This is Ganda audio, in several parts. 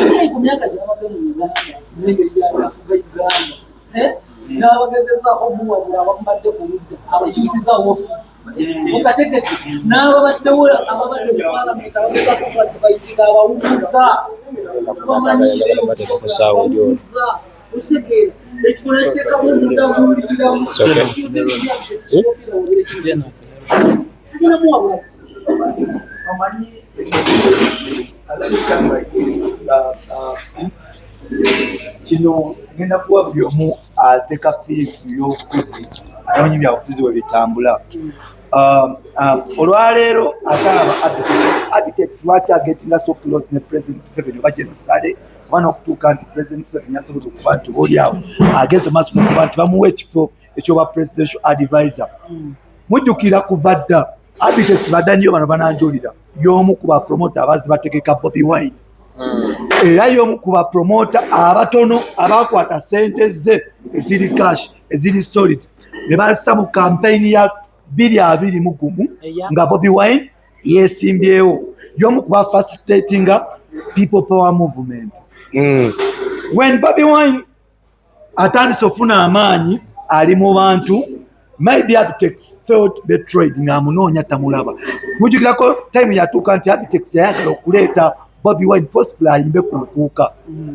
Naye ku myaka gy'amaze mu Uganda n'engeri gy'afuga Uganda, n'abagezezaako omuwabula abamubadde ku ludda, abakyusiza ofiisi mukategeke, n'ababaddewo ababadde mu palamenti abagezaako okubazibayizinga, abawummuza bamanyiire abawummuza. Okitegeera, ekifo nakiteekamu omuntu amuwulikiramu. Tugenda muwabula ki? Omanyi, let me come like this. Kino ngenda kuwa buli omu ateeka firipu y'obufuzi, atamanyi byabufuzi bwe bitambula. Olwaleero ate aba Abitex lwaki agetinga so close ne President Museveni oba General Saleh, oba n'okutuuka nti President Museveni yasobola okuba nti oba oliawo ageze maaso n'okuba nti bamuwa ekifo ekyoba presidential advisor? Mujjukira kuva dda Abitex badaniyo bano bananjulira, y'omu ku bapromota abazi bategeka Bobi Wine, era y'omu ku bapromota abatono abakwata sente ze eziri cash, eziri solid, ne bassa mu campaign ya 2021 nga Bobi Wine yesimbyewo. Y'omu ku bafacilitatinga People Power movement. When Bobi Wine atandise ofuna amaanyi, ali mu bantu, maybe Abitex felt betrayed ng'amunoonya tamulaba. Mujjukirako time yatuuka nti Abitex yayagala okuleeta Bobi Wine forcefully ayimbe ku Nkuuka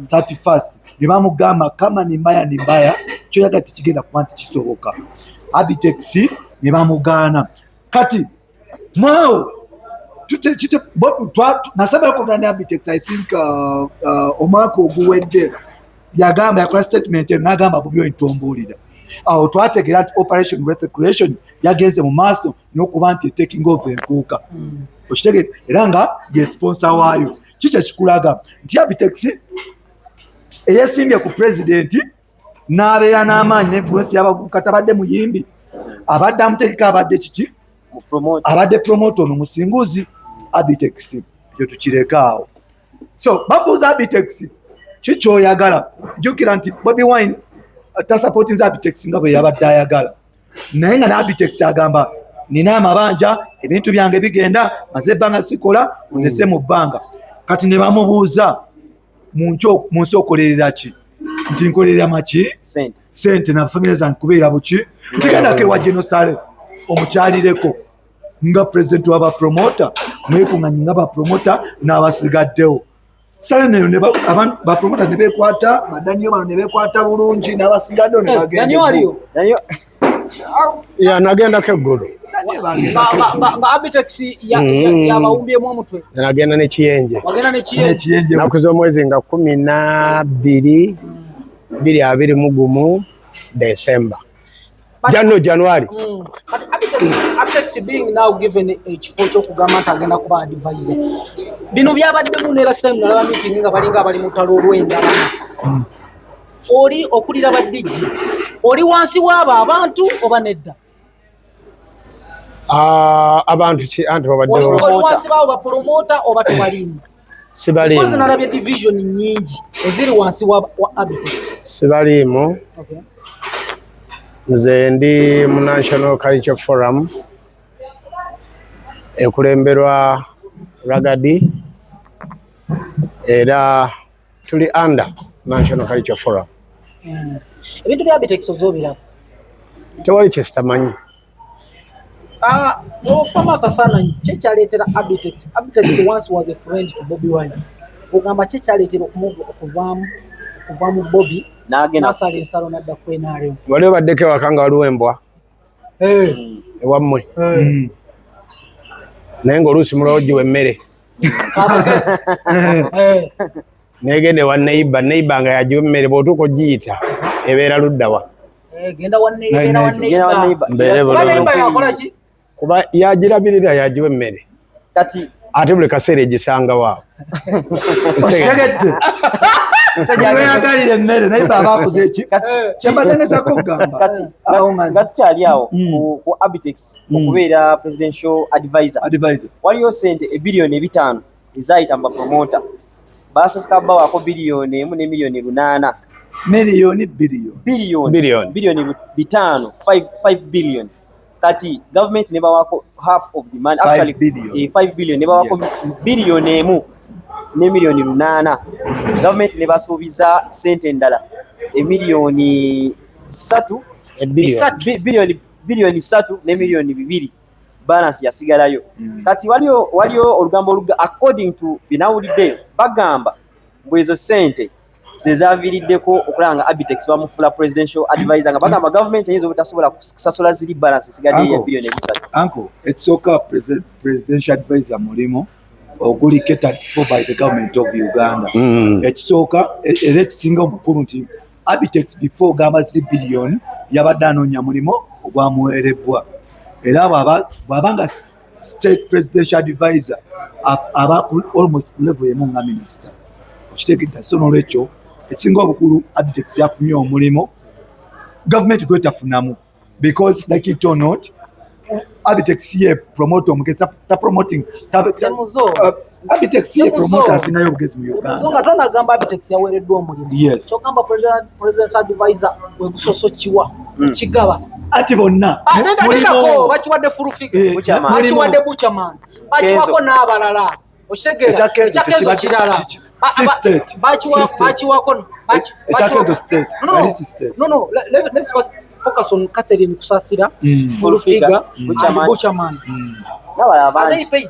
31st, ne bamugamba, "Kama ni mbaya ni mbaya, kyoyagala tekigenda kuba nti kisoboka." Abitex ne bamugaana. Kati mwawo nasabayo okubona ne Abitex, I think omwaka oguwedde yagamba, yakola statement eno n'agamba, "Bobi Wine tombuulira." Awo twategeera nti Operation Wealth Creation yagenze mu maaso n'okuba nti taking over Enkuuka, okitegeera, era nga ye sponsor waayo. Kiki ekikulaga nti Abitex eyesimbye ku pulezidenti n'abeera n'amaanyi n'influence y'abavubuka, tabadde muyimbi, abadde amutegeka, abadde kiki, abadde promoter ono musinguzi Abitex. Ekyo tukireke awo. So babuuza Abitex, "Kikyoyagala?" Jjukira nti Bobi Wine tasupportinze Abitex nga bwe yabadde ayagala, naye nga ne Abitex agamba, "Nina amabanja, ebintu byange bigenda, maze ebbanga sikola, ondese mu bbanga." Kati ne bamubuuza, "Mu nsi okolerera ki?" Nti, "Nkolerera maki?" Sente. Sente na famire zange kubeera buki. Nti, "Gendako ewa General Saleh omukyalireko nga pulezidenti w'abapromota, mwekuŋŋanye nga bapromota n'abasigaddewo." Saleh neyo ne abantu bapromota ne beekwata, badaniyo bano ne beekwata bulungi n'abasigaddewo ne bagenda. Daniel aliyo? Daniel. Ya, nagendako eggulo. Nga Abitex yabawumbyemu omutwe? Nagenda nekiyenje. Wagenda nekiyenje? N'ekiyenje. Naku z'omwezi nga 12 2021, December, Jano, January. But Abitex being now given ekifo ky'okugamba nti agenda kuba advisor, bino byabaddemu ne last time nalaba meeting nga balinga abali mu ttalo olw'endalama. Oli okulira ba DJ, oli wansi w'abo abantu oba nedda? Ah, abantu ki anti babadde Oli wansi baabo bapromota oba tebaliimu? Because Sibaliimu. nalabye division nyingi eziri wansi wa Abitex. Sibaliimu. Nze ndi mu National Culture Forum ekulemberwa Ragadi, era tuli under National Culture Forum. Ebintu bya Abitex ozobiraba? Tewali kyesitamanyi. Ah, okufamu akafaananyi, ki ekyaleetera Abitex? Abitex once was a friend to Bobi Wine. Ogamba ki ekyaleetera okuvaamu okuva mu Bobi N'agenda n'asala ensalo n'adda ku NRM? Wali obaddeko ewaka nga waliwo embwa ewammwe, naye ng'oluusi mulaba ogiwa emmere, Abagezi. Negenda ewa neighbor, neighbor nga yagiwa emmere, bw'otuuka ogiyita ebeera luddawa? Genda wa genda wa Genda wa neighbor. neighbor. Mbeere Kuba bulungi. neighbor yakola ki? Kuba yagirabirira, yagiwa emmere, Kati ate buli kaseera egisanga waawo. Okitegedde, weyagalira emmere, naye saaba akoze eki kyembadde ngezako okugamba. Kati Awo nga nga tukyali awo ku Abitex okubeera presidential advisor, advisor, waliyo sente ebiliyoni 500 ezayita mu bapromota. Basooka bawaako biliyoni 1 ne miliyoni 800. Miliyoni, biliyoni? Biliyoni. Biliyoni. Biliyoni 5, 5 billion. Kati government ne bawaako half of the money. Five Actually, billion. 5 billion ne bawaako biliyoni 1. ne miliyoni 800. Gavumenti ne basuubiza ssente endala emiliyoni 3, biliyoni 3 ne miliyoni 2, balance yasigalayo. Kati waliyo olugambo oluga, according to binawulidde, bagamba mbu ezo ssente ze zaviiriddeko okulaba nga Abitex bamufuula presidential advisor, nga bagamba gavumenti eyinza obutasobola kusasula ziri balance esigadde ya biliyoni 3. Anko ekisooka, presidential advisor mulimu oguli catered for by the government of Uganda. Ekisooka era ekisinga omukulu nti Abitex before gamba ziri biliyoni yabadde anoonya mulimu ogwamuweerebbwa, era bw'aba nga state presidential advisor aba almost ku level emu nga minister, okitegedda? So nolwekyo ekisinga obukulu, Abitex yafunye omulimu gavumenti gwetafunamu, because like it or not, Abitex ye promoter omugezi ta promoting Temuzo. Abitex ye Temuzo. promoter asingayo obugezi mu So Uganda. nga tonagamba Abitex yaweereddwa omulimu, Yes. kyogamba president advisor wegusoso kiwa kigaba? Ati bonna Ah, nendako bakiwadde Full Figure, Eh, Buchaman. bakiwadde Buchaman, bakiwako Kenzo. n'abalala, okitegeera? Ekya Kenzo Ekya Kenzo kirala. Si state. Si state. Bakiwako Ekya Kenzo state. No, no. Yali si state. No, let's first focus on Catherine Kusasira, Full Figure, Figure, Buchaman. and Buchaman. N'abalala Are they bangi. paid?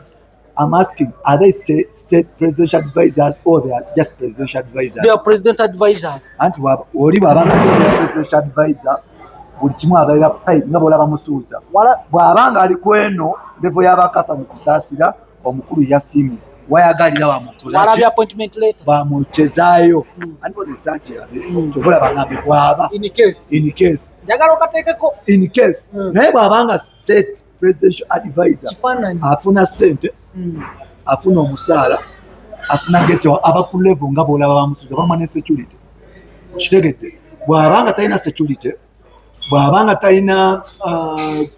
I'm asking, are they state presidential advisors or they are just presidential advisors? They are president advisors. Anti oli bw'abanga state presidential advisor, buli kimu abeera paid nga bw'olaba Musuuza. Bw'abanga ali ku eno level y'abakasa mu Kusaasira, omukulu yasiimye wayagalira Walabye bamukolaki appointment letter? Bamukyezaayo. Anti research yabe kyova olaba ngambe bw'aba In case. In case. Njagala okateekeko. In case. Naye bw'abanga state presidential advisor, Kifaananyi. afuna ssente, afuna omusaala, afuna geto, aba ku level nga bwolaba bamusuuza, bamwa ne security, kitegedde? Bw'abanga talina security, bw'abanga talina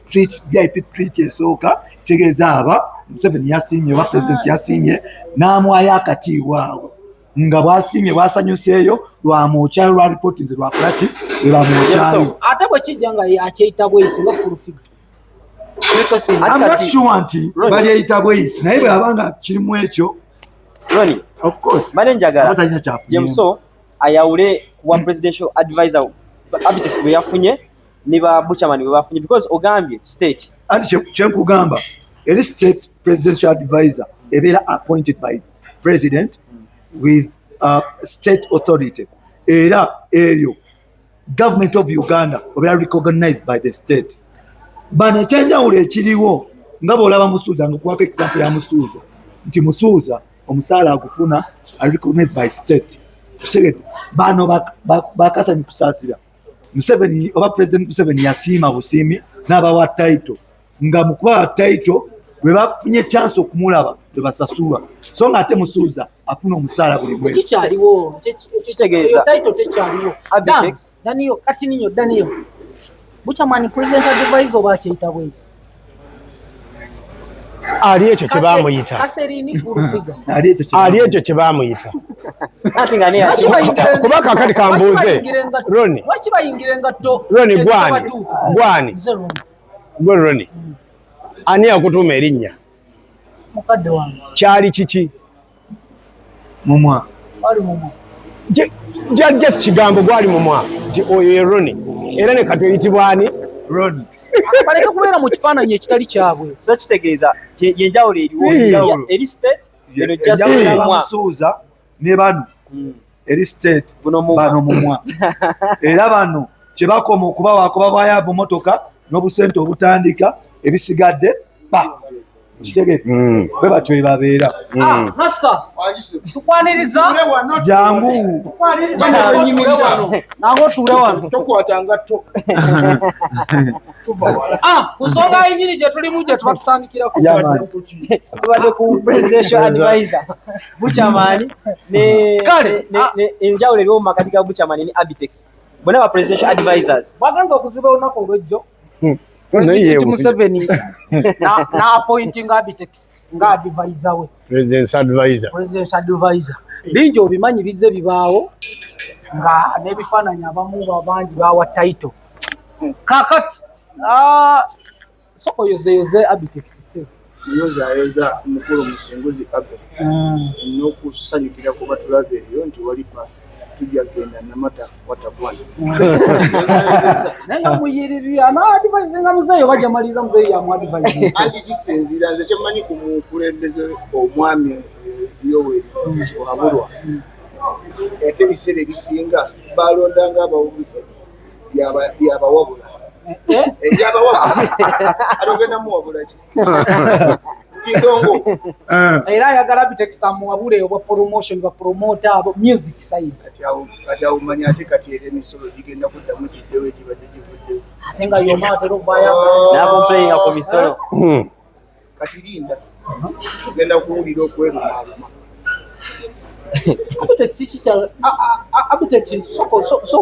treat, VIP treat esooka, kitegeeza aba Museveni yasiimye oba president yasiimye n'amwayo akatiibwa awo nga bwasiimye bwasanyuseeyo lwamwokyayo lwa report nze lwakolaki lwe bamwokyayo. Ate bwe kijja nga ye akyeyita bweyisi nga Full Figure. I'm not sure nti Ronnie. balyeyita bweyisi, naye bw'abanga kirimu ekyo, Ronnie, of course mbadde njagala aba talina kyafunye. Jameso ayawule kuwa presidential advisor Abitex bwe yafunye ne ba Buchaman bwe bafunye, because ogambye state. Anti kyenkugamba, eri state presidential advisor ebeera appointed by president with state authority, era eryo government of Uganda obeera recognized by the state. Bano ekyenjawulo ekiriwo nga bwolaba Musuuza, nga kuwako example ya Musuuza nti Musuuza omusaala agufuna, ali recognized by state. Okitegedde? Bano bakasami Kusaasira, Museveni oba President Museveni yasiima busiimi n'abawa title, nga mu kubawa title bwe bafunye chance okumulaba lwe basasulwa, so nga ate Musuuza afuna omusaala buli mwezi. Kikyaliwo. Kitegeeza- Title tekyaliwo. Abitex. Daniyo kati ninyo Daniyo Buchaman president advisor oba akyeyita bweyisi? Ali ekyo kye baamuyita. Kaserini Full Figure. Ali ekyo kye Ali ekyo kye baamuyita. Ate nga naye Lwaki bayingira Kuba kaakati kambuuze, lwaki bayingira engatto? Ronnie. Lwaki bayingira engatto Ronnie, gwani? ezibatuuka? Gwani? Nze Ronnie. Gwe Ronnie, ani yakutuuma erinnya? Mukadde wange. Kyali kiki? Mumwa. Wali mumwa. Jajja kigambo gwali mumwa nti oyo ye Ronnie, era ne kati oyitibwa ani? Ronnie. Baleke kubeera mu kifaananyi ekitali kyabwe. So kitegeeza yenjawulo eriwo eri state eno just Enjawulo mumwa. y'abamusuuza ne bano eri state, Buno mumwa. bano mumwa, era bano kyebakoma okubawaako babwayo bumotoka n'obusente obutandika, ebisigadde pa kitegedde, bwe batyo bwe babeera. Ah, massa tukwaniriza. Jangu. Tukwaniriza. Bana Nange otuule wano. Tokwata ngatto. Tuva wala. Ah, ku nsonga yennyini gye tulimu gye tuba tutandikirako. Yeah, man. Tubadde ku presidential advisor Buchaman ne Kale, enjawulo eriwo mu makati ga Buchaman ne Abitex, bonna ba presidential advisors. Bwagenza okuziba olunaku olwejjo, Naye President yeewuunya. Museveni na appointing Abitex nga advisor we. President's advisor. President advisor, bingi obimanyi bizze bibaawo nga n'ebifaananyi abamu babangi bawa title. Kakati soko yozeyoze Abitex se Muyozaayoza mukulu Musinguzi Abel n'okusanyukira kuba tulaba eyo nti walipa tujja kugenda Namata watabwana. Naye nga muyiririra naadvisinga muzeeyo oba jamaliriza muzeeyo yamuadvisinga. Anti kisinziira, nze kyemmanyi ku mukulembeze omwami Yoweri nti wabulwa, ate ebiseera ebisinga balondanga abawabuzi yabawabula yabawabula, ate ogenda muwabula ki kidongo? Era ayagala Abitex amuwabule obwa promotion, ba promoter abo music side. Kati awo manya ate kati era emisolo gigenda kuddamu giddewo egibadde givuddewo. Ate nga yoma atera okuvaayo. Nakomplaininga ku misolo. Kati linda, ogenda kuwulira okwerumaaluma. Abitex kikya Abitex,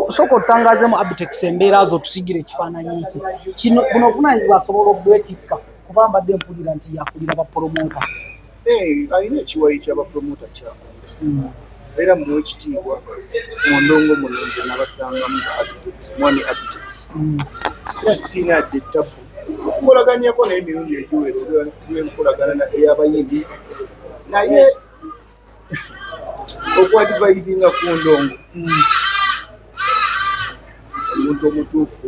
sooka otangazemu Abitex embeera zo, tusigire ekifaananyi kye kino. Buno obuvunaanyizibwa asobola okubwetikka? Kuba mbadde mpulira nti yakulira bapromota. Alina ekiwayi ky'abapromota kyakola, era muwa ekitiibwa mu ndongo muno. Nze nabasangamu Abitex, mwami Abitex, era siina yadde ettabu okukolaganyako naye emirundi egiwera olw'enkolagana ey'abayimbi, naye okwadvisinga ku ndongo, omuntu omutuufu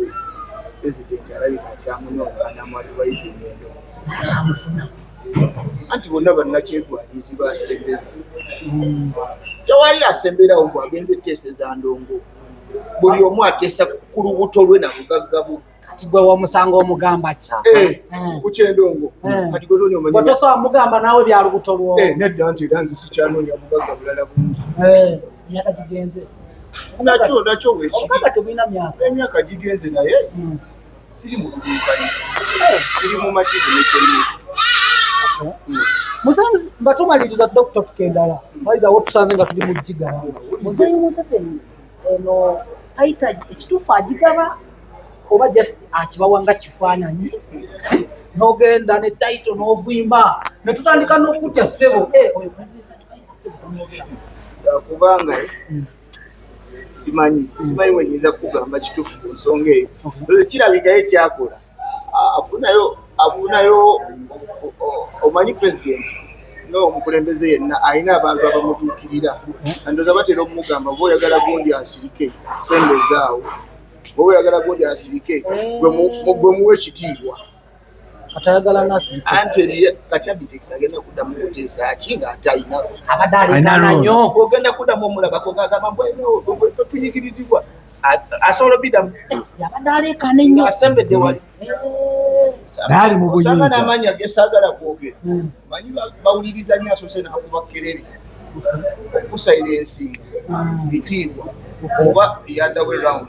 pulezidenti alabika akyamunoonya anamuadvisinga endongo, anti bonna bannakyegwanyizi basembeza, tewali asemberawo gwe agenze teeseza ndongo. Buli omu ateesa ku lubuto lwe na bugagga bwe. Kati gwe wamusanga omugamba ki? Ku kyendongo, kati gwe toni omanyi. Tosobola mugamba naawe bya lubuto lwo. Nedda, nti era nze sikyanoonya bugagga bulala bungi. Emyaka gigenze. Nakyo wekiri. Obugagga tebulina myaka. Emyaka gigenze, naye siri mu lulunkanyi, siri mu mativu nekyemyaka. Muzeeyi, nga tumaliriza dda ku topic endala, bayigawo tusanze nga tuli mu gigaba. Muzeeyi Museveni eno title ekituufu agigaba oba just akibawa nga kifaananyi, n'ogenda ne title n'ovimba ne tutandika n'okutya ssebo, oyo president advisor, ssebo tomwogera. Kubanga simanyi bwenyinza kukugamba kituufu ku nsonga eyo. Kirabikayo ekyakola afunayo omanyi president nga omukulembeze yenna alina abantu abamutuukirira, ndowooza batera omugamba, oba oyagala gundi asirike sembezaawo, oba oyagala gundi asirike gwe muwe ekitiibwa. Katayagala nasi. Anti eriyo kati Abitex agenda kuddamu kuteesa ki ng'ate ayina Abadde alekana nnyo. Ogenda kuddamu omulabako ng'agamba mbweno totunyigirizibwa, asobola obiddamu. Yabadde alekana ennyo. Asembedde wali. Naali mu Osanga buyinza. n'amannya gesaagala kwogera, manyi bawuliriza nnyo, asoose n'akuba kerere okusilencinga bitiibwa oba the other way round.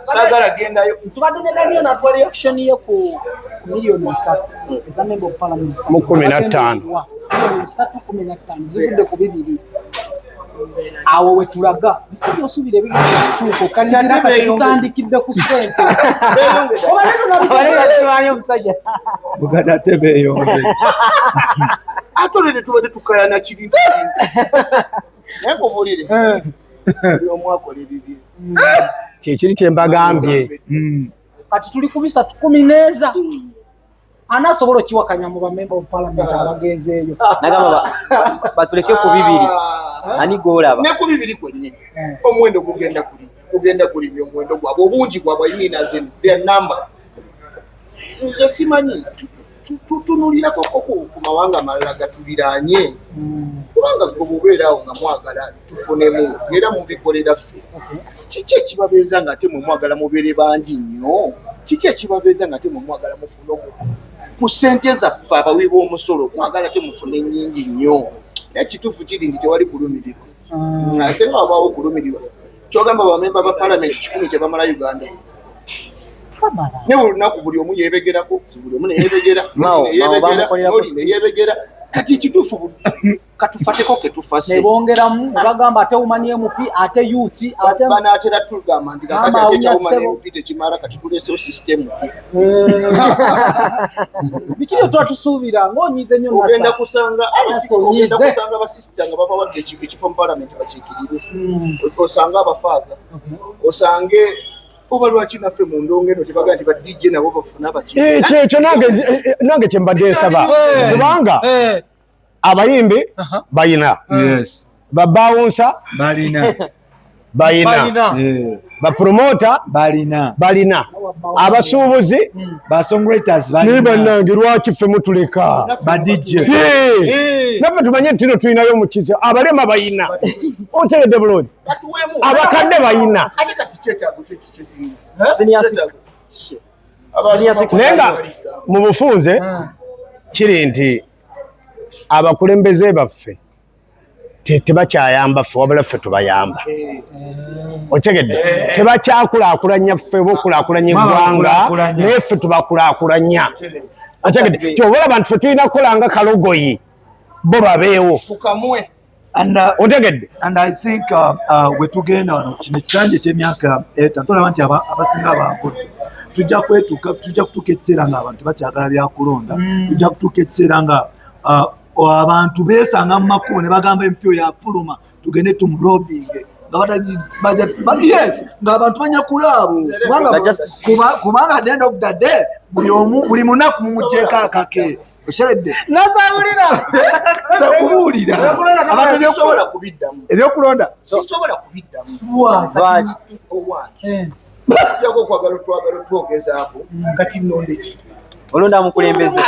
Saagala gendayo. Tubadde ne Daniel natwa reaction ye ku 3 miliyoni eza member of parliament. Mu 15. 315 miliyoni zivudde ku 2, awo we tulaga biki byosuubira ebigenda okutuuka okkanizira kati tutandikidde ku ssente oba Abale omusajja. Buganda ate beeyonge. Ate olwo tubadde tukayana kiri nti naye nkubuulire, buli omu akola ebibye. Kyekiri kyembagambye. Kati tuli ku 314, ani asobola okiwakanya mu bamemba of parliament abagenzeeyo? Nagamba batuleke ku 2, ani gwolaba? Ne ku 2 kwennyini omuwendo gugenda kulinnya, gugenda kulinnya omuwendo gwabwe, obungi bwabwe, I mean as in their number. Nze simanyi, tutunulirako ku mawanga amalala gatuliraanye, kubanga gwe bubeeraawo nga mwagala tufunemu era mubikolera ffe. Kiki ekibabeeza nga ate mwe mwagala mubeere bangi nnyo? Kiki ekibabeeza nga ate mwe mwagala mufune ku ssente zaffe abawi b'omusolo, mwagala te mufune nnyingi nnyo? Naye kituufu kiri nti tewali kulumirirwa, asenga wabaawo okulumirirwa. Kyogamba bamemba ba palamenti 100 tebamala Uganda? Ne buli lunaku buli omu yeebegerako, buli omu neyeebegera, Mao, Mao neyeebegera, bamukolera oli ku neyeebegera. Kati ekituufu katufate ketufase. Ne bongeramu ne bagamba ate woman MP, ate youth, ate Banaatera tugamba nti kakati Mama, ate awunya ekya woman ssebo. MP tekimala, kati tuleesewo system. Biki bye tuba tusuubira ng'onyize nnyo? Ogenda Nasa? kusanga Nasa ogenda onyize. kusanga abasisita nga babawadde ekifo mu palamenti bakiikirire, osange abafaaza, osange Oba lwaki naffe mu ndongo eno tebaga nti ba DJ nabo bafuna abaki? Ekyo ekyo nange kyembadde nsaba, kubanga abayimbi bayina, babawunsa balina, bayina, bapromota balina, balina, abasuubuzi basongwriters naye balina, bannange lwaki ffe mutuleka? Ba DJ. Naffe tumanye nti tino tulinayo omukisa. Abalema bayina, otegedde bulungi, Batuweemu. abakadde bayina. Ate kati kyetaago kyekisinga. Senior six. Senior six. Naye nga mu bufunze kiri nti abakulembeze baffe tebakyayamba ffe, wabula ffe tubayamba. Otegedde? Tebakyakulaakulanya ffe oba okulaakulanya eggwanga, Babakulaakulanya. naye ffe tubakulaakulanya. Otegedde? Kyova olaba nti ffe tulina kukola nga kalogoyi, bo babeewo. Tukamwe. And Otegedde? And I think we tugenda wano, kino ekisanja ekyemyaka 5, tolaba nti abasinga bankudde, tujja kwetuuka, tujja kutuuka ekiseera nga abantu bakyagala byakulonda, tujja kutuuka ekiseera nga abantu beesanga mu makubo ne bagamba MP oyo afuluma tugende tumulobinge, nga yes, ng'abantu banyakula abo, kubanga Nga just- kubanga at the end of the day buli omu buli munaku mumugyeko akake, okyedde? Nasawulira. Kubuulira abantu Sisobola kubiddamu. ebyokulonda. Sisobola kubiddamu. Lwaki? Owange, tujjako okwagala otwagala otwogezaako, kati nnonde ki? Olonda mukulembeze.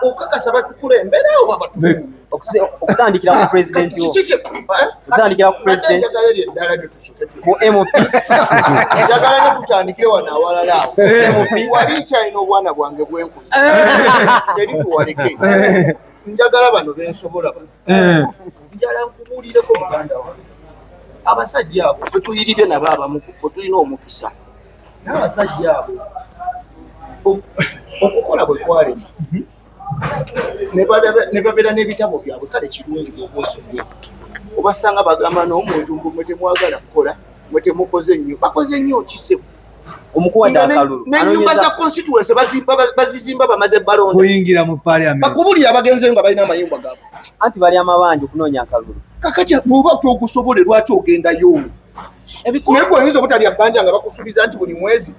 Okakasa batukulembera oba batukulembera? Okutandikira ku president wo. Okutandikira ku president, Njagala eryo eddala lyo tusooke ku MP. Njagala nyo tutandikire wano awalala awo. Wali nkyalina obwana bwange bwenkuza eri, tuwaleke. Njagala bano bensobola bano. Njala nkubuulireko, muganda wange, abasajja abo ffe tuyiribye nabo, abamu ku tulina omukisa n'abasajja abo. Okukola bwe kwalema ne babeera n'ebitabo byabwe. Kale kirungi bwoba osomye, obasanga bagamba n'omuntu mbu mwe temwagala kukola, mwe temukoze nnyo. Bakoze nnyo kise? Omukuwadde akalulu N'ennyumba za anoonyeza constituency bazizimba bamaze balonda. Kuyingira mu parliament. Bakubulira abagenzeyo nga balina amayumba gaabwe. Anti bali amabanja okunoonya akalulu. Kakati bw'oba togusobole, lwaki ogendayo? Naye gwe oyinza obutalya bbanja nga bakusuubiza nti buli mwezi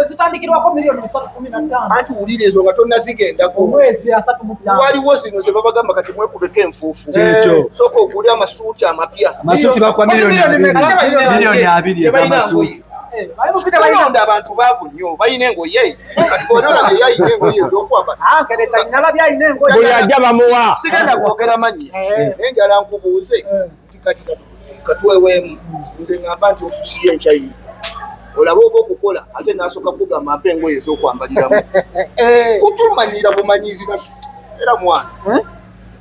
Zitandikirwako miliyoni 315. Anti wulira, ezo nga tonnazigendako. Omwezi 35. Waliwo zino ze babagamba kati mwekubeko enfuufu. Kyekyo. Sooka ogule amasuuti amapya. Amasuuti bakuwa Maze miliyoni miliyoni 20. meka? Ate balina Miliyoni 20 tebalina ez'amasuuti. ngoye. Tolonda abantu baavu nnyo balina engoye. Kati bw'onolaba eyayina engoye ez'okwambala. Nalabye alina engoye. Buli ajja bamuwa. Sigenda kwogera mannya, naye njala nkubuuze nti kati katuweweemu, nze ngamba nti ofiisi y'enkyayina olabe oba okukola, ate nasooka kugamba mpa engoye ez'okwambaliramu, kutumanyira bumanyizi era mwana.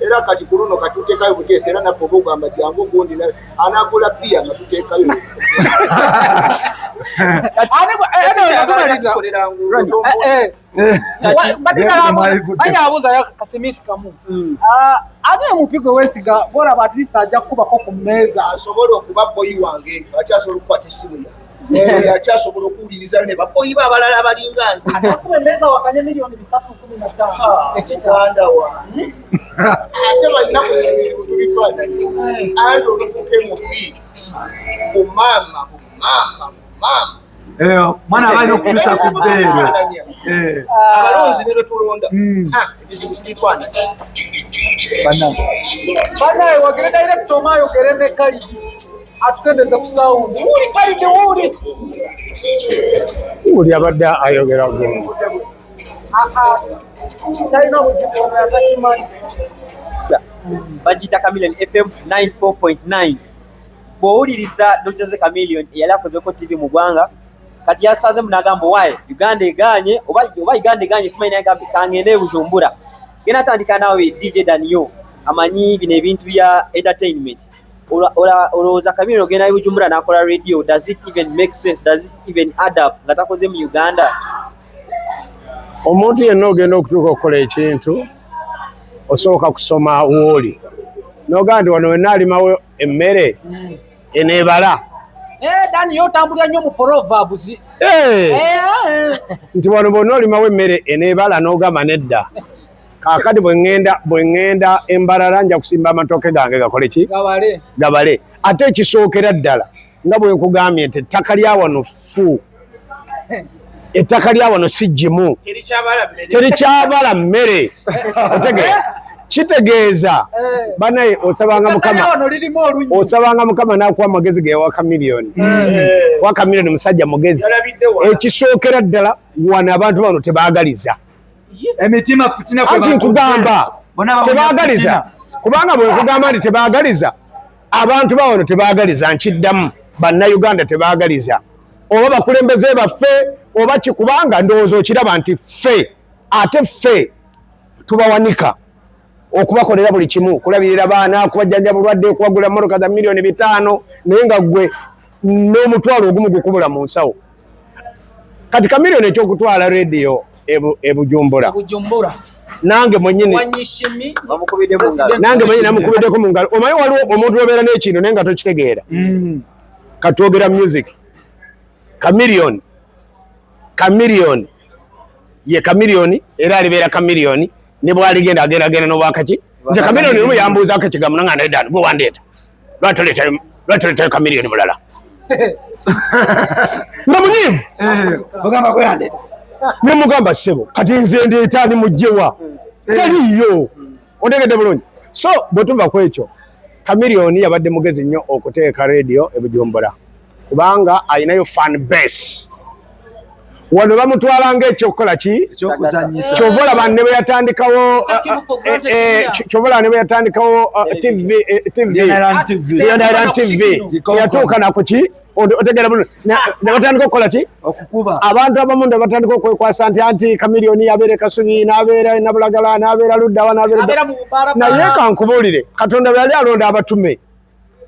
Era kati ku luno katuteekayo buteesi, era naffe oba ogamba jangu gundi anagula bbiya nga tuteekayo. Tukolera nguudo. Banyabuuza kasimisi kamu, ate MP gwe weesiga bolaba at least ajja kukubako ku mmeeza? Asobola okuba boyi wange, akyasobola okukwata essimu yange, akyasobola okuwuliriza ne baboyi be abalala abalinga nze. Akuba emmeeza wakanye miliyoni 315. Muganda wange, ate balina ebizibu tubifaananye, anti olufuuka MP, bumaama bumaama bumaama. Mwana aba alina okutuusa ku bbeere. Abalonzi ne betulonda, ebizibu tubifaananye. Banaye wagere director omu ayogere ne Kalidi atukendeze ku sound. Wuli Kalidi, wuli. Buli abadde ayogera gumu. Talina buzibu, ono yatakimanyi. Bagiyita Chameleon FM 94.9. Bw'owuliriza Dr. Jose Chameleon eyali akozeko TV mu ggwanga, kati yasazeemu n'agamba waaye Uganda eganye oba Uganda eganye simanyi, naye agambye kangende e Bujumbura. Genda atandika naawe DJ Danio, amanyi bino ebintu bya entertainment. Olowooza Chameleon ogenda e Bujumbura n'akola radio, does it even make sense? Does it even add up nga takoze mu Uganda? Omuntu yenna ogenda okutuuka okukola ekintu, osooka kusoma wooli, n'ogamba nti wano wenna alimawo emmere eneebala. Dani yo otambulira nnyo mu proverbs. Nti wano bwonna olimawo emmere eneebala, n'ogamba nedda. Kaakati bwe ŋŋenda embalala, nja kusimba amatooke gange gakole ki? Gabale. Gabale. Ate ekisookera ddala Nga bwe nkugambye nti ettaka lya wano ffu, ettaka lya wano si ggimu, terikyabala mmere. Otegeera? Kitegeeza banaye osabanga Mukama, osabanga Mukama n'akuwa amagezi gewa Chameleone. Kuba Chameleone musajja mugezi. Ekisookera ddala, wano abantu bano tebaagaliza. Emitima fitina. Anti nkugamba tebaagaliza, kubanga bwe nkugamba nti tebaagaliza, abantu bawano tebaagaliza, nkiddamu, Bannayuganda tebaagaliza, oba bakulembeze baffe oba ki, kubanga ndowooza okiraba nti ffe ate ffe tubawanika okubakolera buli kimu, kulabirira baana, kubajjanja bulwadde, kubagula mmotoka za miliyoni 5, naye nga ggwe n'omutwalo ogumu gukubula mu nsawo. Kati Chameleone ekyokutwala rediyo eBujumbura, Bujumbura. Nange mwenyini Wanyishimi. Bamukubidde mu ngalo. Nange mwenyini namukubiddeko mu ngalo. Omanyi waliwo omuntu obeera n'ekintu naye nga tokitegeera. Katwogera music, Chameleone, Chameleone ye Chameleone, era alibeera Chameleone ne bwaligenda agendagenda n'obwakaki. Nze Chameleone lumu yambuuzaako ekigambo, nanga nedda, gwe wandeeta, lwaki toleetayo Chameleone mulala? Nga munyiivu. Ogamba gwe yandeeta. Nemugamba, ssebo, kati nze ndeeta ani mugjewa? Taliiyo. Ontegedde bulungi? So bwe tuva ku ekyo, Chameleone yabadde mugezi nnyo okuteeka rediyo eBujumbura, kubanga alinayo fan base. Wano bamutwala ngaekyokukola ki? Ekyokuzanyisa. Kyova olaba ne bwe yatandikawo Taking for granted here. kyova olaba ne bwe yatandikawo TV, Island TV. Island TV, teyatuuka nakuki. Otegera bulungi? Ne batandika okukola ki? Okukuba. Abantu abamu ne batandika okwekwasa nti anti Chameleone yabeera Kasubi, n'abeera Nabulagala, n'abeera luddawa, n'abeera Abeera mu bubaala. Naye kankubuulire, Katonda bwe yali alonda abatume,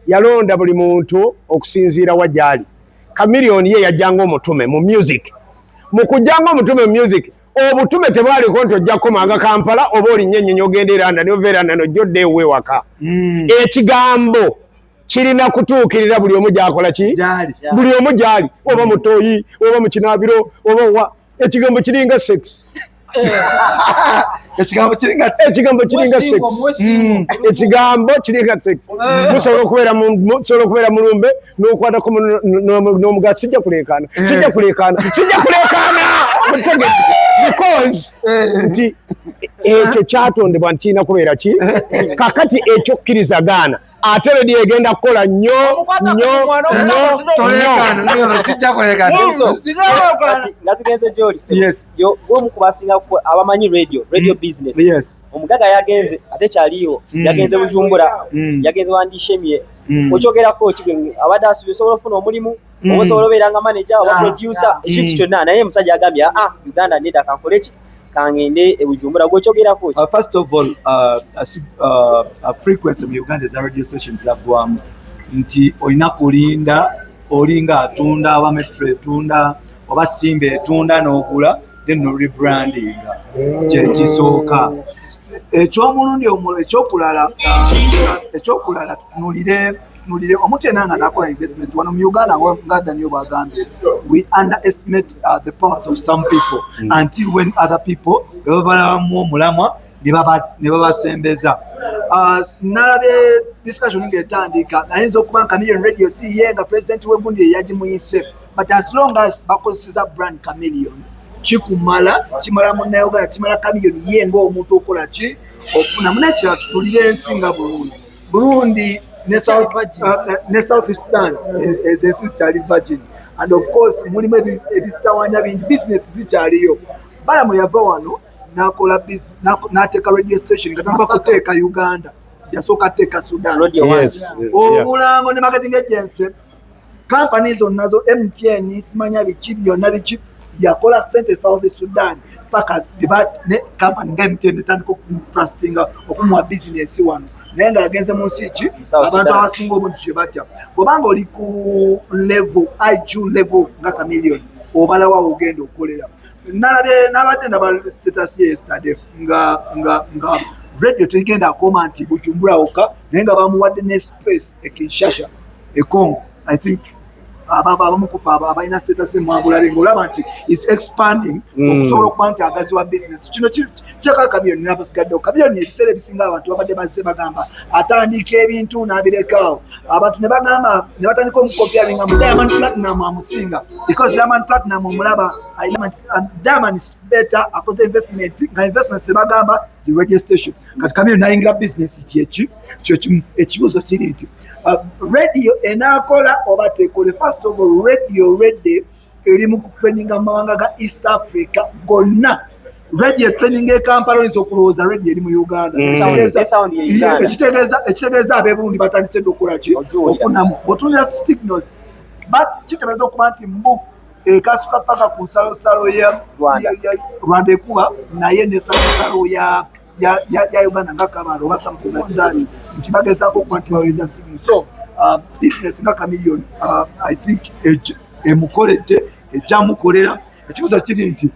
yalonda buli muntu okusinziira wa gy'ali. Chameleone ye yajjanga omutume mu music. Mu kujjanga omutume mu music, obutume tebwaliko nti ojja kukomanga Kampala oba olinnye ennyonyi ogenda e London, ova e London ojja odda ewuwe waka. Ekigambo kirina kutuukirira buli omu gy'akola ki? Gyali. Buli omu gy'ali, oba mutoyi, oba mu kinaabiro, oba wa. Ekigambo kiringa sex. Ekigambo kiringa Ekigambo kiringa sex. Ekigambo kiringa sex. Musobola okubeera mulumbe n'okwatako n'omuga, sijja kuleekaana, sijja kuleekaana, sijja kuleekaana. Mutegedde? Because nti ekyo kyatondebwa nti kirina kubeera ki. Kakati ekyokkiriza gaana, ate rediyo egenda kukola nnyo nnyo nnyo. Toleekaana naye sijja kuleekaana. Kati nga tugenze gy'oli, ssebo. Yes. Gw'omu ku basinga abamanyi radio business. Omugaga yagenze, ate kyaliyo, yagenze Bujumbura, yagenze wandishemye. Okyogerako ki gwe abadde asuubira osobola okufuna omulimu, oba osobola obeera nga manager oba producer, ekintu kyonna, naye omusajja agambye, aa, Uganda nedda, kankole ki, kangende e Bujumbura. Gwe okyogerako ki? First of all, frequency mu Uganda eza radio station zaggwamu, nti olina kulinda olinga atunda, oba Metro etunda, oba Simba etunda, n'ogula, then no rebrandinga. Kyekisooka. Ekyomulundi omulala, ekyokulala, tutunulire omuntu yenna nga nakola investment wano mu Uganda, nga Daniel bwagambye, we underestimate the powers of some people until when other people bebabalamu omulamwa ne babasembeza. Nalabye discussion ng'etandika, ayinza okuba nga Chameleon radio si ye nga president w'egundi eyagimuyise, but as long as bakozeseza brand Chameleon, kikumala, kimala Munnayuganda, kimala Chameleon ye ng'omuntu okola ki ofuna. Munekirala, tutulire ensi nga Burundi, Burundi ne South Sudan, ezo ensi zikyali virgin, and of course mulimu ebizitawanya bingi, business zikyaliyo. Balamu yava wano nakola n'ateeka radio station nga tanaba kuteeka Uganda, yasooka ateeka Sudan. Radio One. Obulango ne marketing agency company zonna zo MTN, simanya biki byonna biki, yakola sente South Sudan paka ne company nga MTN etandika okutrustinga okumuwa business wano, naye nga yagenze mu nsi ki South abantu Sudan. Abasinga obungi kye batya, bwobanga oli ku level IQ level nga Chameleon, obalawo awo ogenda okukolera. Nalabye, nabadde ndaba status ye yesterday nga radio tegenda akoma nti Bujumbura wokka, naye nga bamuwadde ne space e Kinshasa, e Congo, I think. Abamu kufa abalina status mwabulabe, ngaolaba nti is expanding okusobola okuba nti agaziwa business. Kino kireka Chameleone n'abasigaddewo. Chameleone ebiseera ebisinga abantu babadde bazze bagamba atandika ebintu n'abirekawo, abantu ne bagamba ne batandika omukopyaringa mu Diamond Platinum amusinga, because Diamond Platinum omulaba alina nti, Diamond is better, akoze investment, nga investment sebagamba zi radio station. Kati Chameleone nayingira business kyeki kyekimu. Ekibuuzo kiri nti radio enaakola oba tekole? First of all, radio already eri mu kutraininga mu mawanga ga East Africa gonna. Radio training e Kampala, oyinza okulowooza radio eri mu Uganda. Ne sound ye Uganda. Ekitegeeza ab'eburundi batandise dde okukola ki? Ojuwulira. Ofunamu otunulira signals, but kitegeeza okuba nti mbu ekasuka paka ku nsalosalo ya Rwanda. Rwanda ekuba naye nesalosalo ya Uganda nga Kabale oba something like that, nti bagezaako okuba nti baweriza signal. So business nga Chameleone, I think emukoledde, ejjamukolera. Ekibuzo kiri nti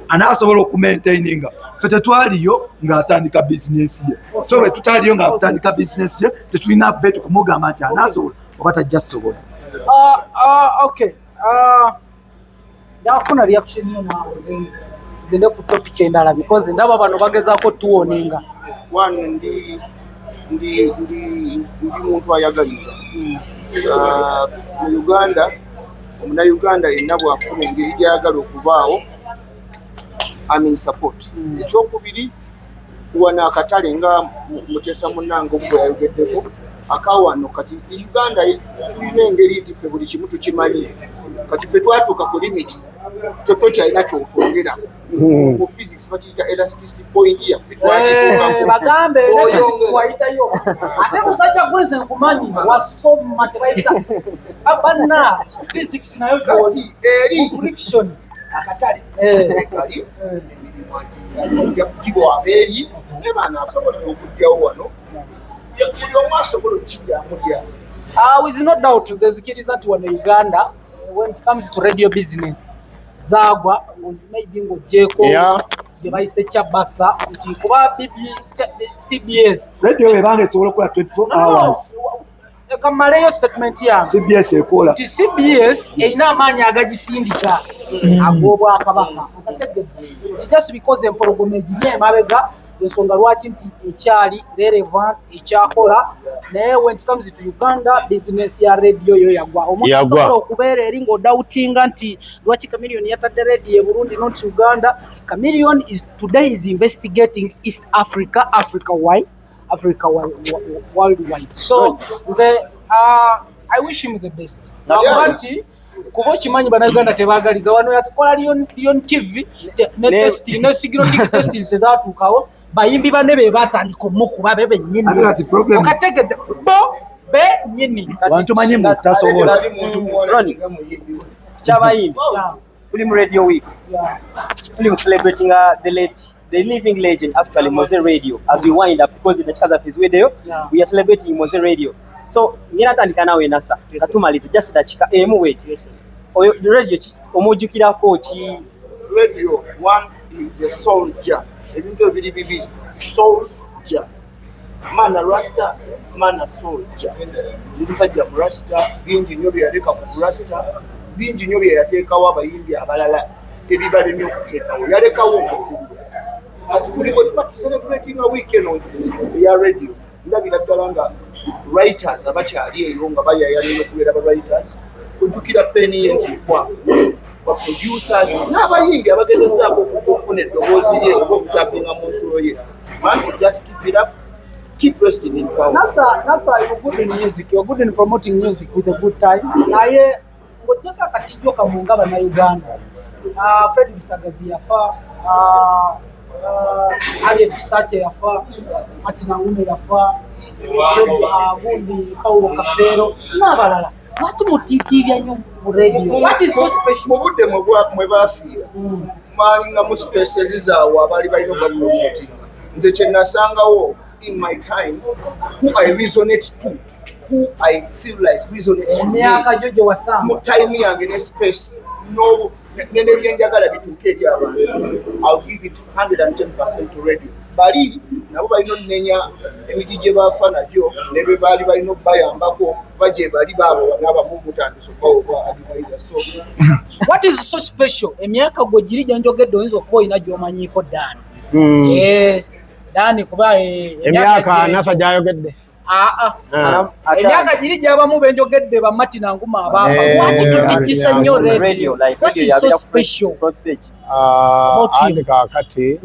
anaasobola okumaintaininga? Fe tetwaliyo ng'atandika bizinesi ye, so bwe tutaliyo ng'atandika bizinesi ye, tetulina betu kumugamba nti anaasobola oba tajja sobola. Okay. Ndafuna reaction yo naawe, then tugende ku topic endala, because ndaba bano bagezaako tuwoninga. One, ndi muntu ayagaliza. Mu Uganda, omunauganda yenna bw'afuna engeri gy'ayagala okubaawo, I'm in support. Ekyokubiri, wano akatale nga Muteesa munnange omu bwe yayogeddeko akawano. Kati Uganda tulina engeri nti ffe buli kimu tukimanyi. Kati ffe twatuuka ku limit, tokyalina kyotwongera. Mu physics bakiyita elasticity point yaffe, twagituukako. Bagambe. Oyongera. Wayitayo ate musajja gwenze nkumanyi wasoma tebayita banna physics nayo Kati eri friction. Akatale kali emirimu ajja kugiwa abeeri ne banaasobola okugjawo wano, buli omu asobola okukiryamu. With no doubt, nze nzikiriza nti wano Uganda, when it comes to radio business, zaagwa, maybe ng'ogyeko gye bayise kyabasa nti kuba BB CBS. Radio ebanga esobola okukola 24 No, no, no. hours. Leka mmaleyo statement yange. CBS ekola. Nti CBS erina amaanyi agagisindika ag'obwakabaka. Okategedde nti just because empologoma egiri emabega, ensonga lwaki nti ekyali relevant, ekyakola. Naye when it comes to Uganda, business ya radio yo yagwa. Omuntu Yagwa. asobola okubeera eri ng'odoubtinga nti lwaki Chameleone yatadde radio e Burundi, not Uganda. Chameleone is today is investigating East Africa, Africa wide, Africa worldwide. So nze I wish him the best, nakuba nti kuba okimanyi bannayuganda tebaagaliza. Wano yatukola Lion TV ne testing ne signal testing zezatuukawo, bayimbi banne be batandika omukuba be bennyini. Ate kati problem- Okategedde, bo bennyini. Abantu manyi mbu tasobola. Tali muntu muwala Ronnie. nga muyimbi we. Kyabayimbi, tuli mu radio week, tuli mu celebrating the late, the living legend actually, Mowzey Radio. As we wind up, because eddakiika zaffe ziweddeyo, we are celebrating Mowzey Radio. So ngenda tandika naawe Nasa, katumalize just dakiika emu bweti. Oyo Radio ki omujjukirako ki? Radio one is a soldier. Ebintu ebiri bibiri, soldier, mana rasta, mana soldier. Ndi musajja mu rasta, bingi nnyo bye yaleka ku rasta, bingi nnyo bye yateekawo abayimbi abalala ebibalemye okuteekawo, yalekawo omukulu. Kati buli bwe tuba tucelebratinga week eno eya radio, ndabira ddala nga writers abakyali eyo nga bayayanira okubeera ba writers, kujjukira peni ye nti nkwafu, ba producers n'abayimbi abagezezaako okufuna eddoboozi lye oba okutapinga mu nsulo ye. Man, just keep it up, keep resting in power. Nasa, Nasa, you're good in music, you're good in promoting music with a good time. Naye ng'ogyeko akatijjo kamwe nga bannayuganda. Fred Bisagazi yafa, Harriet Kisakye yafa, Martin Angume yafa, Gundi Paulo Kafeero n'abalala. Lwaki mutiitiibya nnyo mu radio? What is so special? Mu budde mwe bafiira, mwalinga mu spaces zaabwe abaali balina obapromotinga. Nze kye nasangawo in my time, who I resonate to, who I feel like resonates to me, Emyaka gyo gye wasanga. Mu time yange ne space nebyenjagala bituuke eri abantu, I'll give it 110% to radio. Bali nabo balina onenya emigi gye bafa nagyo ne be baali balina okubayambako kuba gye bali baabo n'abamu mutandise okubawa obwa advisor. So what is so special? Emyaka gwe giri gye njogedde oyinza okuba olina gy'omanyiiko Dan. Yes, Dan, kuba emyaka Nasa gyayogedde. Aa. Ah. Emyaka giri gyabamu benjogedde, ba Martin Anguma abafa. Eh, Lwaki tutikisa nnyo Radio, radio? Like What radio is so yabeera ku special? front page. Ah, About him. anti kaakati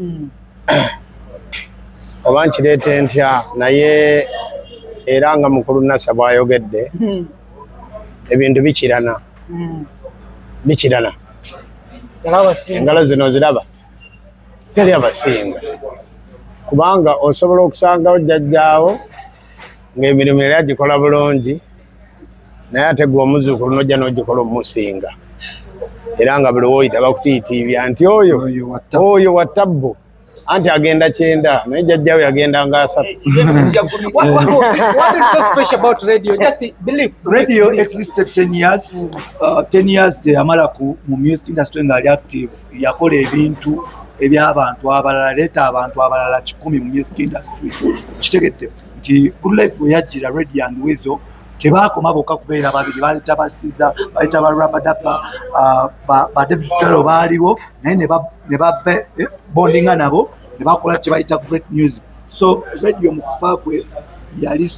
oba nkireete ntya, naye era nga mukulu Nasa bw'ayogedde, ebintu bikirana, bikirana. Yalabasinga. Engalo zino ziraba teri abasinga, kubanga osobola okusangawo jjajjaawo ng'emirimu yali agikola bulungi, naye ate gwe omuzuukulu nojja n'ogikola omusinga, era nga buli woyita bakutiitiibya nti oyo Oyo wa tabbu. Oyo wa tabbu, anti agenda 90, naye jjajjaawe yagendanga 30. What is so special about Radio? Just believe. Radio existed 10 years, 10 years gye yamala ku mu music industry ng'ali active, yakola ebintu eby'abantu abalala, leeta abantu abalala 100 mu music industry. Kitegedde nti Good Life we yajjira, Radio and Weasel tebaakoma bokka kubeera babiri, baleeta basiza, baleeta ba Rabadaba, ba David Lutalo baaliwo, naye ne ba bondinga nabo ne bakola kye bayita great music. So Radio mu kufa kwe yali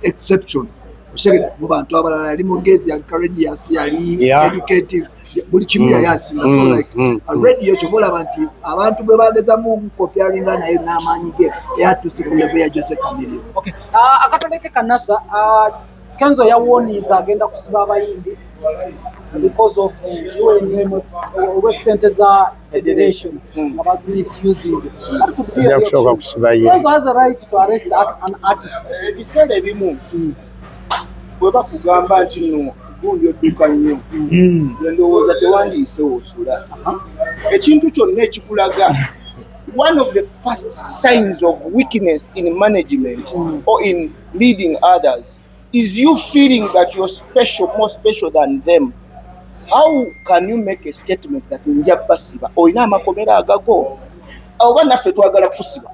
exception. Okitegedde, mu bantu abalala yali mugezi, yali courageous, yali educative, buli kimu yali asinga. So like Radio kyova olaba nti abantu bwe bagezamu kopyaringa naye n'amaanyi ge eyatuuse ku level ya Jose Chameleone. Okay. Akataleke kanasa, Kenzo yawoniza agenda kusiba abayimbi because of UNM olw'essente za federation nga bazimisusing. What could be Ajja your kusooka reaction? kusiba ye. Kenzo has a right to arrest an artist. Ebiseera ebimu bwe bakugamba nti nno gundi odduka nnyo, ndowooza tewandiise woosula. Ekintu kyonna ekikulaga, one of the first signs of weakness in management or in leading others is you feeling that you're special, more special than them. How can you make a statement that nja basiba? Olina amakomera agago, oba naffe twagala kusiba?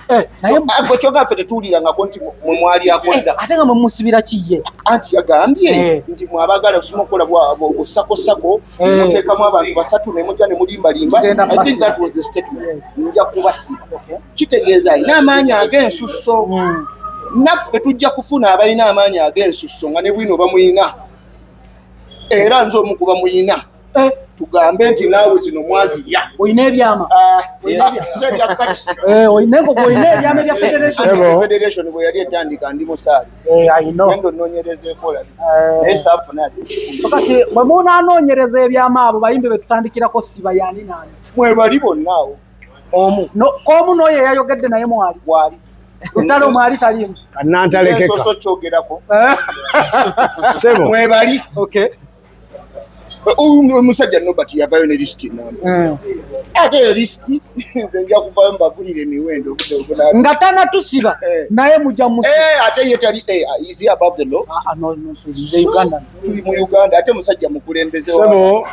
Eh, naye Gwe kyogamba ffe tetuwulirangako nti mwe mwalyako dda. Ate nga mwemusibira ki ye? Anti yagambye nti mwabagala osoma okukola busakosako, muteekamu abantu basatu ne mujja ne mulimbalimba. Tugenda I think kubasiba. that was the statement, nja kubasiba. Kitegeeza alina amaanyi ag'ensusso. Naffe tujja kufuna abalina amaanyi ag'ensusso nga ne bwino bamuyina, era nze omu kuba muyina. Tugambe nti naawe zino mwazirya. Olina ebyama. Ah, ah, sente kati. Olina enkoko, olina ebyama ebya federation. Sebo. Federation bwe yali etandika ndi musaali. I know. Genda onoonyerezeeko olabe, naye saafuna yadde ekikumi. Kati bwe munaanoonyereza ebyama, abo bayimbi be tutandikirako siba yani nani? Mwebali bonna awo omu. No, k'omu n'oyo eyayogedde naye mwali. Bwali. Lutalo mwali taliimu. Kanantalekeka. Ensoso kyogerako. Sebo. Mwebali. Okay. Omusajja Nobert yavayo ne lisiti namba, ate eyo lisiti nze nja kuvayo mbabulire emiwendo obudde bwe Nga tanatusiba naye mujja musiba. Ate ye tali, is he above the law? Ah, ah, no, no, nze Uganda. Tuli mu Uganda, ate musajja mukulembeze Sebo.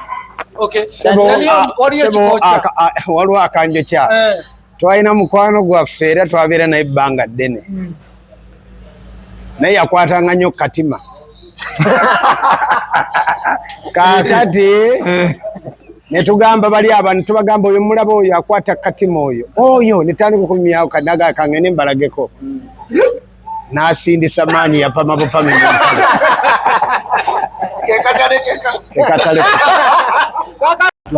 Okay. Sebo. Waliyo Sebo, ekikokya. Waliwo akanjokya. Twalina mukwano gwaffe, era twabeera naye ebbanga ddene, naye yakwatanga nnyo katima. Kaakati ne tugamba bali abantu, tubagamba oyo mulaba oyo akwata katima oyo, netandika okumyawo kanaga kangende mbalageko, n'asindisa maanyi, yapama bupami mu mpale. Kekatalekeka. Kekatale.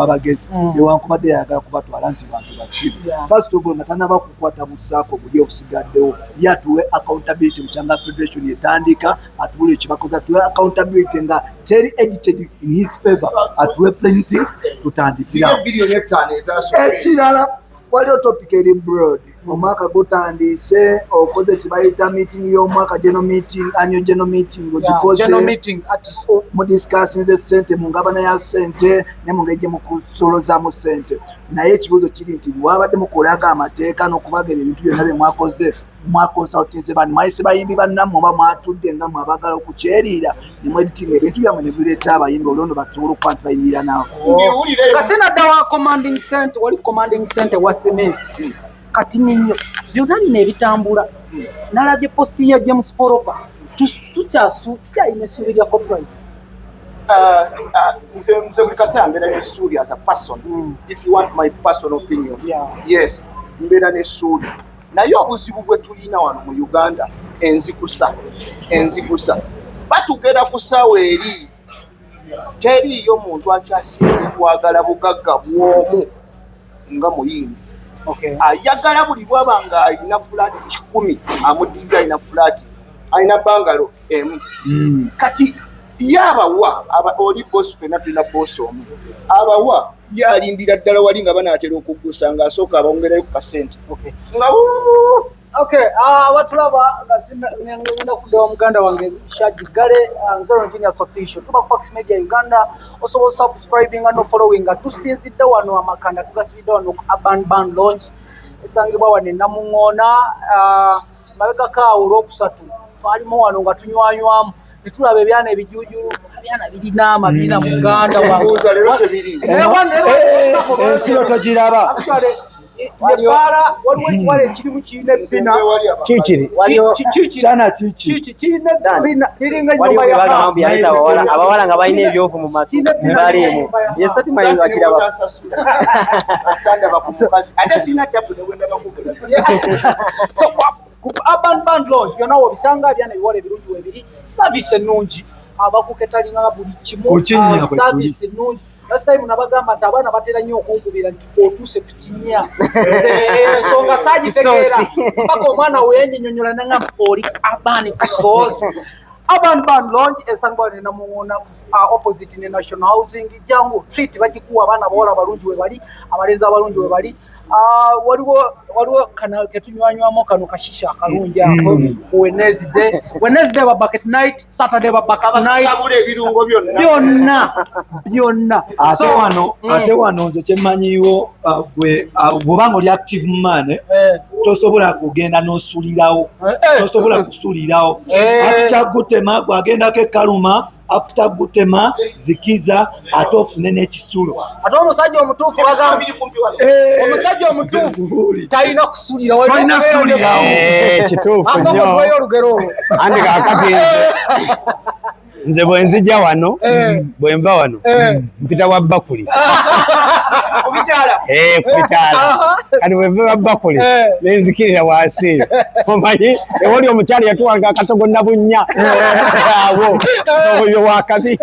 Abagezi newankubadde yayagala kubatwala nti bantu basiru. First of all, nga tanaba kukwata busaako buli obusigaddewo, ye atuwe accountability mukyanga federation etandika, atuwulire kyebakoze, atuwe accountability nga teri edited in his favor, atuwe plain things tutandikirawo. 5 biliyoni ezasooka. Ekirala, waliwo topic eri broad. Omwaka gutandise, okoze kibayita meeting y'omwaka, general meeting, annual general meeting ogikoze. General meeting artist. Mudiscussinze sente mu ngabana ya sente ne mu ngeri gye mukusolozaamu sente, naye ekibuuzo kiri nti wabadde mukolaga amateeka n'okubaga ebyo ebintu byonna bye mwakoze, mwaconsultinze bani? Mwayise bayimbi bannammwe oba mwatudde nga mwe abagala okukyeriira ne mweditinga ebintu byammwe ne bireeta abayimbi olwono basobole okuba nti bayimirira naawe? Mbiwulire. Nga sinadda wa commanding center, wali commanding center wa Smith. Kati nnyo byonna bino ebitambula, nalabye post ya James Poropa, tukyalina essuubi lya copyright. Nze buli kaseera mbeera n'essuubi as a person. If you want my personal opinion, yes, mbeera n'essuubi, naye obuzibu bwe tulina wano mu Uganda, enzikusa batugera ku ssaawa eri teriiyo muntu akyasinze kwagala bugagga bw'omu nga muyimbi. Ayagala buli bwaba nga alina fulaati 100, amuddirira alina fulaati, alina bungalow emu. Kati ye abawa oli bosi, fenna tulina bosi omu, abawa ye alindira ddala wali nga banaatera okuggusa ng'asooka abongerayo ku kasente nga wuuu. Okay, abatulaba nga ngenda kudda wa muganda wange Shaji Gale, Nzero Genius Official. Tuba ku Fox Media Uganda, osobola subscribinga no followinga. Tusinzidde wano amakanda tugasibidde wano ku Urban Band Lounge esangibwa wano e Namuŋŋoona. Mabegako awo olwokusatu twalimu wano nga tunywanywamu ne tulaba ebyana ebijuujulu, abyana birina amabina muganda wange. Mbuuza leero tebiri. Ensi yo togiraba. Actually, ebbaala waliwo ekiwala ekirimu kirina ebbina. Kikiri. Kyana kiki? Kiki kirina ebbina liringa Waliwo ennyumba ya bagamba baasi. mbu yaleeta abawala nga balina ebyovu mu matu baliimu ye statement akiraba. Asandaba ku mukazi ate sina tapu newendaba kugula. So ku Urban Band Lounge byonna wobisanga, abyana ebiwala ebirungi webiri, service ennungi, abakuketalinga buli kimu. Ku kinnya kwe tuli. Service ennungi. Last time nabagamba nti abaana batera nnyo okunkubira nti otuuse ku kinnya. Nze ensonga saagitegeera Soosi. paka omwana weyenyinyonyola nangamba oli Urban ku soosi. Urban Band Lounge esangibwa ne Namuŋŋoona, opposite ne National Housing. Jangu treat bagikuwa, abaana abawala abalungi we bali, abalenzi abalungi we bali. Waliwo kano ketunywanywamu kano kashisha akalungi ako. Wednesday ba bucket night, Saturday ba bucket night. Tabula ebirungo byonna. Byonna byonna. Ate wano ate wano nze kyemmanyiwo, gwe bw'oba nga oli active man, tosobola kugenda n'osulirawo. Tosobola kusulirawo. After gutema gwagendako ekaluma, after gutema zikiza, ate ofune n'ekisulo. Ate omusajja omutuufu bagamba Biri kumpi wano. Omusajja omutuufu talina kusulirawo. Talina kusulirawo. Kituufu asooka nnyo. otuweyo olugero olwo. Anti kaakati nze bwe nzija wano, bwe nva wano mpita wa bakuli. Ku bitaala. Ku bitaala. Kati bwe nva wa bakuli nenzikirira wansi, omanyi ewali omukyala yatuwanga akatogo nabunnya abo oyo wakabi.